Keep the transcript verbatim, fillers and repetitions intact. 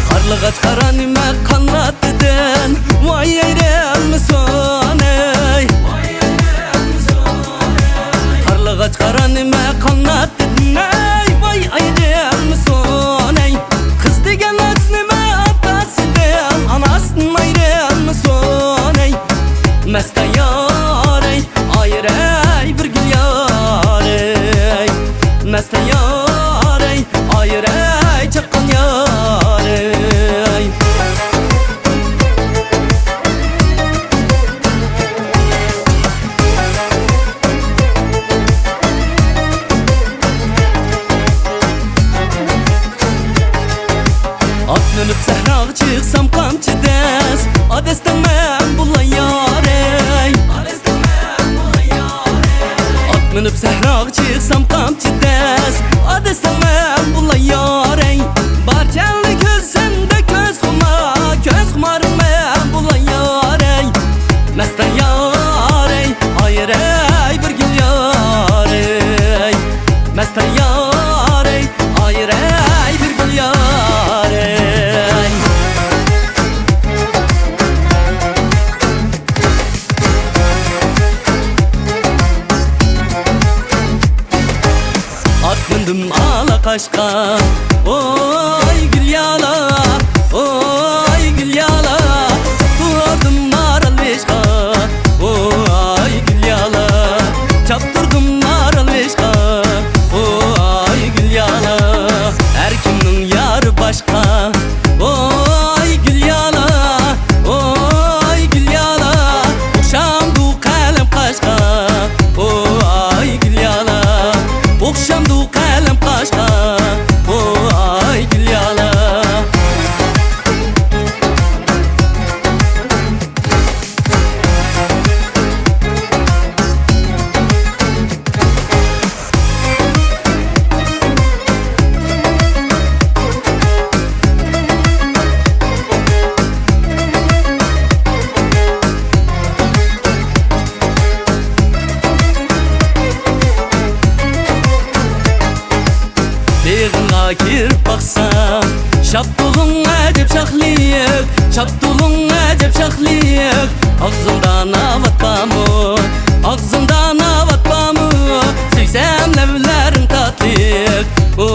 قارلىغاچ قارا نېمە قاناتىدىن، ۋاي ئايرىلمىسۇن ئەي. قارلىغاچ قارا نېمە قاناتىدىن ئەي، ۋاي ئايرىلمىسۇن ئەي. قىز دېگەن ئاچ نېمە ئاتاسىدىن، ئاناسىدىن ئايرىلمىسۇن ئەي. مەستە يار ئەي، ئايرەي بىر گۈل يار ئەي. مەستە يار ئەي، ئايرەي چاققان يار ئەي. ئات مىنىپ سەھراغا چىقسام قامچى دەس، ئادەس دەڭمەن بۇلاي يار ئەي. ئات مىنىپ سەھراغا چىقسام قامچى دەس، ئادەس دەڭمەن بۇلاي يار ئەي. بارچە ئەلنى كۆرسەمدە كۆز خۇمار، كۆز خۇمارىڭمەن بۇلاي يار ئەي. مەستە يار ئەي، ئايرەي بىر گۈل يار ئەي. مەستە يار ئەي، ئايرەي بىر گۈل يار ئەي. ئات مىندىم ئالا قاشقا، ئوي گۈليالا، ئوي گۈليالا. تۇردۇم مارال بېشىغا، ئوي گۈليالا. چاپتۇردۇم مارال بېشىغا، ئوي گۈليالا. ھەر كىمنىڭ يارى باشقا، ئوي گۈليالا، ئوي گۈليالا. ئوخشامدۇ قەلەم قاشقا، ئوي گۈليالا. ئوخشامدۇ قەلەم قاشقا، ئوي گۈليالا. بېغىڭغا كىرىپ باقسام، شاپتۇلۇڭ ئەجەب شاخلىق، شاپتۇلۇڭ ئەجەب شاخلىق. ئاغزىڭدا ناۋات بارمۇ؟ ئاغزىڭدا ناۋات بارمۇ؟ سۆيسەم لەۋلەرىڭ تاتلىق. ئۇ